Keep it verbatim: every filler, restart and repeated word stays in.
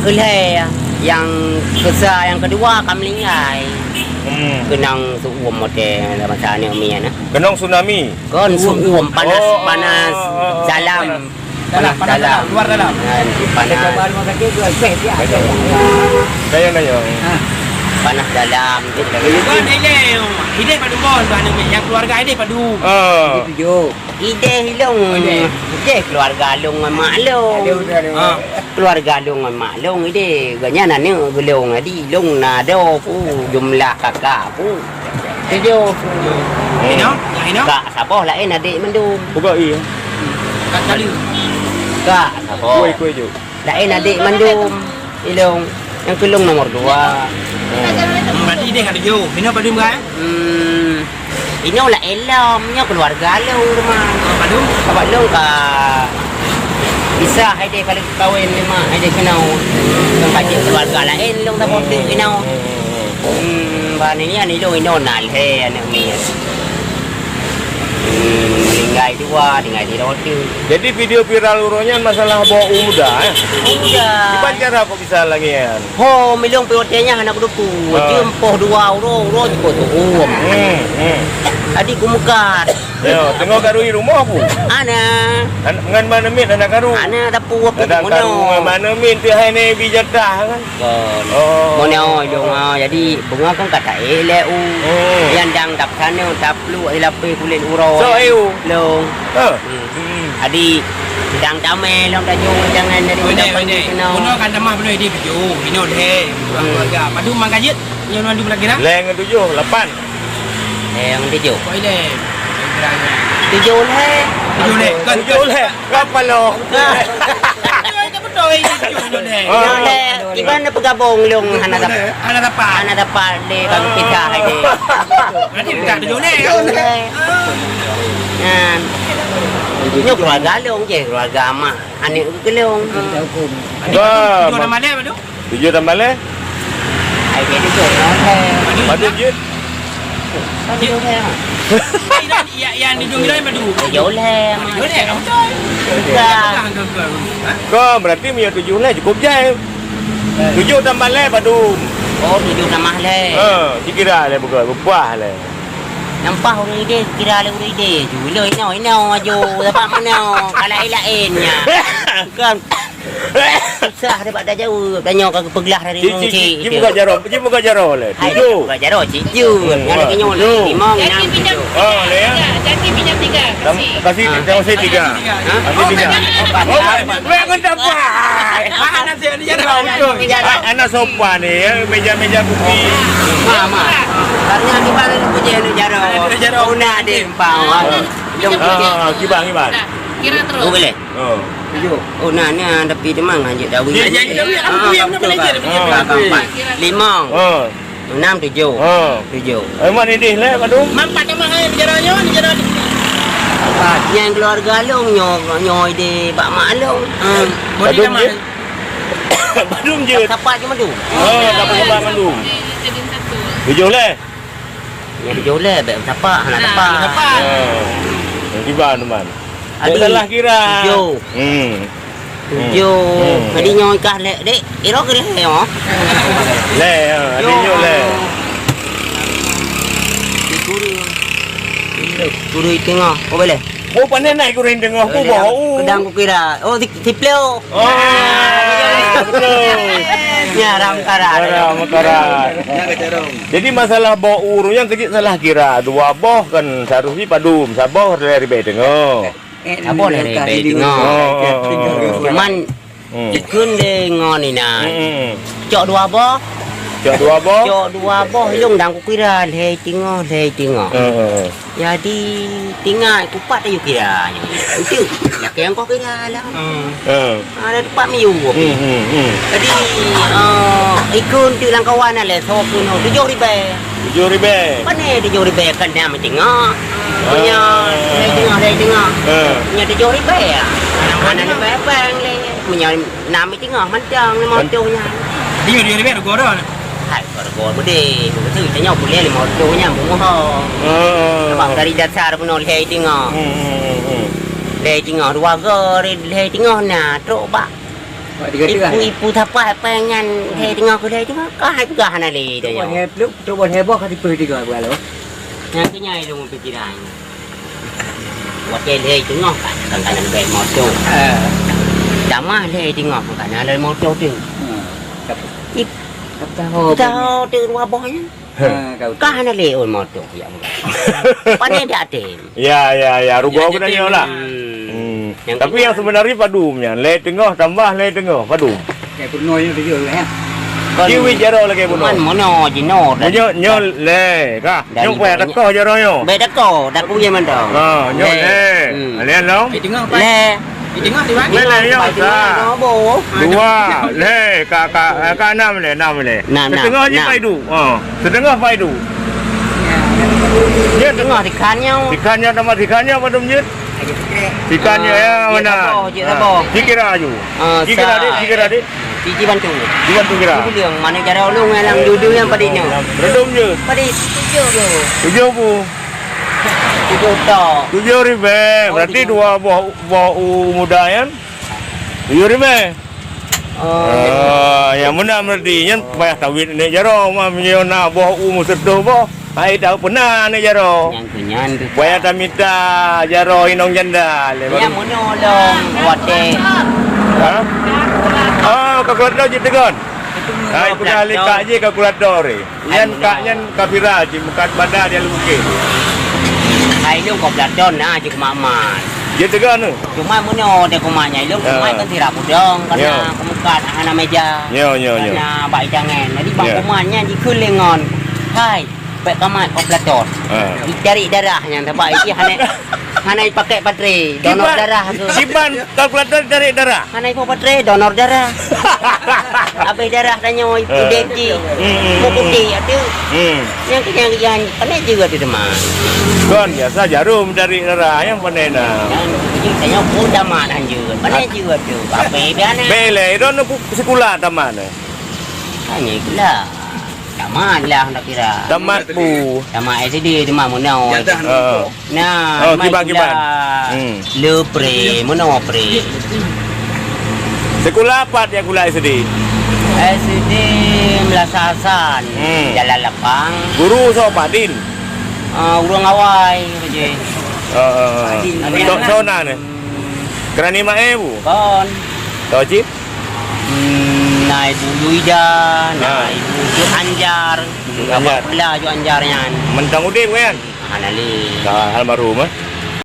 Ulhèe nyang keusa, nyang keudua ka meuninggai. Hmm. Keunong seuuem watèe masa aneuk miet na. Keunong tsunami? Kon seuuem, panas, oh, panas oh, oh, oh, dalam. Dalam, panas panas dalam. Dalam, luar dalam. Kan, panas. Kita baru rumah sakit tu, eh, siap, siap. Dayang, dayang. Ah. Panas dalam, gitu. Kon ilèe, idéh padum kon, tu aneuk miet. Nyang keuluwarga idéh padum. Ah. Idéh tujoh. Idéh ilông. Oh, idéh. Idéh keuluwarga lông ngon mak lông. Ada, ada, ada. Ah. Keuluwarga lông ngon mak lông idéh. Gobnyan aneuk geulông, jadi lông na adoe pu, jeumeulah kakak pu. Tujoh. Inoe? Nyang inoe? Kak saboh laén adék mandum. Buka i. Kak kali. Kak saboh. Kué, kué ju. Laén adék mandum. Ilông. Nyang keu lông nomor dua. Hmm. Berarti idéh ka tujoh. Inoe padum ka, eh? Hmm. Inoe laén lom. Nyoe keuluwarga lông teuma. Oh, padum? Sabab lông ka pisah idéh, ka lheueh kawen lé mak idéh keunoe. Lông ka jeuet keuluwarga laén lông saboh teuk inoe. Hmm. Hmm, ban nyan ilông inoe na lhèe aneuk miet. Hmm, tinggai dua, tinggai sidroe teuk. Jadi video viral uroe nyan masalah boh u muda, eh? U muda. Kiban cara kok bisa lagèe nyan? Ho, ilông pih watèe nyan hana kuteupeu. Ah. Jeuem poh dua uroe, uroe jipot seuuem. Hmm, hmm. Adik kumeukat. Yo, teungoh karu i rumoh pu? Ana. An-, ngon manéh miet hana karu? Hana, tapi waktu hana karu ngon manéh miet tu hai nyan bijatah kan? Kon. Oh. Mon nyoe dong, ah, jadi beungoh kan ka taék lé u. Hmm. Nyang dang dap sana, dap pluek, ilapeh kulét uroe. So, eh, u. Long. Ha. Hmm. Hmm. Jadi, dang tamé long tajong jangan dari udah pagi kena. Bunoe kan tamah bunoe di tujoh, inoe lhèe, hmm, keuluwarga. Padum mang ka jeuet, nyoe mandum kira-kira? Lhèe ngon tujoh, lapan. Eh, nyang tujoh. Kok ilèe? Tujoh lhèe. Tujoh lhèe, kan? Tujoh lhèe. Kapalo. Nah. Betul, itu tujoh lhèe. Ah. Tujoh lhèe. Iban na peugabong lông hana dap-, hana dapat. Hana dapat lé bang pisah lé. Berarti tak tujoh lhèe. Tujoh lhèe. Nah. Nyoe keuluwarga lông je, keuluwarga mak. Aneuk keu lông. Bah, tujoh tambah lhèe, Abang tu? Tujoh tambah lhèe? Ai, jadi tu, padum? Padum jeuet? Padum lhèe, ha? Yang, yang di dunia padum. Tujoh lhèe, ha, tujoh lhèe, betul. Bukan. Bukan, bukan, bukan. Ha? Kon, berarti meunyoe tujoh lhèe cukup jai. Tujoh tambah lhèe padum. Oh, tujoh tambah lhèe. Ha, dikira lé bukan, beubah lé. Nyan paih ureueng idéh, kira lé ureueng idéh. Ju lé inoe, inoe aju, dapat meunoe, ka laén-laén nyan. Bukan. Susah deh bak tajaweueb. Tanyoe ka geupeuglah dari ureueng cit. Cit buka jaroe, cit buka jaroe lé. Hai, tujoh. Buka jaroe, cit ju. Hmm, nyan lagèe nyoe, tujoh. Limong, enam, tujoh. Oh, lé ya. Jaki pinjam tiga. Kasih, kasih tiga. Ha? Kasih tiga. Oh, baik, baik, baik, dapat. Mana sih ni jaroe? Anak sopan ni ya, meja-meja putih. Ma, ma. Karena di mana ni punya ni jaroe? Jaroe. Una deh, empang. Ah, ah, kiban, kiban. Kira terus. Oh, boleh. Oh. Tujoh. Oh, nah, ni ada pi demang aja dah. Ya, ya, ya, ya, aku yang nak belajar, belajar. Limong. Oh. Enam, tujoh. Oh. Tujoh. Eh, mak ni deh lah, padum. Mampat nama hai bicara nyo, bicara. Apa? Yang keluarga long nyo, nyo di bak mak long. Hmm. Padum je. Padum je. Sapat je madu. Oh, tak apa, sapat madu. Tujoh leh. Nyang tujoh lé, bèk meusapak, hana sapak. Hana sapak. Ha. Nyang tiba teuma. Aduh. Salah kira. Tujoh. Hmm. Tujoh. Hmm. Jadi nyoe kah lé, dek, iro ke lé, oh. Lé, ha. Jadi nyoe lé. Guru. Guru teungoh. Oh, boleh. Oh, pandai naik guru teungoh. Boleh. Boh. Keudang kukira. Oh, si, si Pleo. Oh, betul. Nyan, Ram Karat. Ram Karat. Jadi, masalah boh ureueng nyan keujiek salah kira. Dua boh kan seharusnya padum, saboh lhèe ribèe teungoh. Saboh lhèe ribèe teungoh. Oh, oh, oh, oh. Cuman, hmm, ikheun lé ngon inan. Hmm, hmm. Cok dua boh. Cok dua boh? Cok dua boh, ilong dang kukira lhèe teungoh, lhèe teungoh. Hmm, hmm, hmm. Jadi, tinggai kupat ayu kira nyoe. Itu, nyang keu nyang koh kira lah. Hmm. Hmm. Ada teumpat miyueb. Hmm, hmm, hmm. Jadi, eh, ikheun tu lam kawan alai, so pun, oh, tujoh ribèe. Tujoh ribèe. Pane tujoh ribèe kan nam teungoh. Punya, ah, lhèe teungoh, lhèe teungoh. Ah. Punya tujoh ribèe ya. Mana ribèe bang lé. Punya nam teungoh mantong lima ratus nya. Dia, dia ribèe goro. Hai, goro-goro gede. Betul, tanya boleh lima ratus nya, bunga. Ah. Sebab dari dasar pun lhèe teungoh. Hmm, hmm, hmm, hmm. Lhèe teungoh, dua gor, lhèe teungoh na, trok bak Ipu-ipu sapat péng nyan, lhèe teungoh keu lhèe teungoh, ka hai peugah hana lé dah nyoe. Trok ban hèe boh ka sipeue tiga gua lo. Nyan keuh nyan ilôn pikiran. Watèe lhèe teungoh kan, kan, kan bèk moto. Eh. Tamah lhèe teungoh kan, hana moto tu. Hmm. Ip-, taho tu dua boh nyan. Ha, ka hana lé ôn moto, ya Allah. Pane dak tem. Ya, ya, ya. Rugoe keunan nyoe lah. Hmm. Tapi nyang seubeunarnya padum nyan, lhèe teungoh tambah lhèe teungoh, padum. Lhèe peurunoe nyoe tujoh lhèe. Kiwit jaroe lagèe bunoe. Man mono jinoe dah. Nyoe, nyoe lhèe, ka. Nyoe payah teuka jaroe nyoe. Bèk teuka, dak kuyèe mantong. Ha, nyoe lhèe. Hmm. Lhèe lom. Lhèe. Lhèe nyoe sa. Dua, lhèe, ka, ka, ka enam lé, enam lé. Enam, enam. Siteungoh jih pai du. Ha, siteungoh pai du. Nyoe teungoh sikan nyoe. Sikan nyoe tambah sikan nyoe padum jeuet? Sikan nyoe ya, mana? Jeuet saboh, jeuet saboh. Cikira aju. Cikira dek, cikira dek. Cici bantu. Cici bantu kira. Cici bilang, mana cara ulung yang lam dudu yang padik nyoe? Padum jeuet? Padik tujoh. Tujoh bu. Tujoh tok. Tujoh ribèe. Berarti dua boh, boh u muda nyan. Tujoh ribèe. Oh. Ah, nyang meunan berarti nyan payah tawét nèk jaroe, ma meunyoe na boh u meuseutôh boh, hai tahu peuna nèk jaroe. Nyang keu nyan tu. Payah tamita jaroe inong janda lé baru. Nyang meunoe lom watèe. Ha? Ah, kalkulator jiteugon. Hai peugah lé kak jih kalkulator eh. Nyan kak nyan ka viral cit, meukat banda di Alue Bukét. Hai lôn kalkulator na jeuet keu mak-mak. Jeuet teuga neu? Cuma meunoe teuh kumat nyan, ilôn kumat kan sira pudong, karena kumeukat hana meja. Nyo, nyo, nyo. Karena bak itangen. Jadi bak kumat nyan jikheun lé ngon, "Hai, bèk kamat kalkulator." Ha. Ditarék darah nyan, sabab itu hana, hana dipakai baterai. Donor darah tu. Kiban kalkulator ditarék darah. Hana ipo baterai, donor darah. Habéh darah tanyoe udép jih. Hmm. Mau putih atu. Hmm. Nyang kenyang-kenyang, pandai juga tu teman. Kon biasa jarum dari darah yang pandai na. Yang ini tanyoe pun tamat anjur. Pandai juga tu. Apa biar na? Bele don sekolah tamat. Hanya itulah. Tamat lah nak kira. Tamat bu. Tamat S D, tamat menau. Jadah. Ha. Nah, oh, kiban, kiban. Hmm. Le pre, meunoe pre. Sekolah apa dia gula S D? S D Melasa Hasan, hmm. Jalan Lapang. Guru soe Pak Din? Ah, ureueng awai, Pak Ji. Ah, ah, ah. Pak Din. Sok sona ni. Kerani Mae bu? Kon. Tau cit? Hmm, na ibu Luida, na ibu Cut Anjar. Cut Anjar. Pula Cut Anjar nyan. Mentang udép kan? Hana lé. Ka almarhum, eh?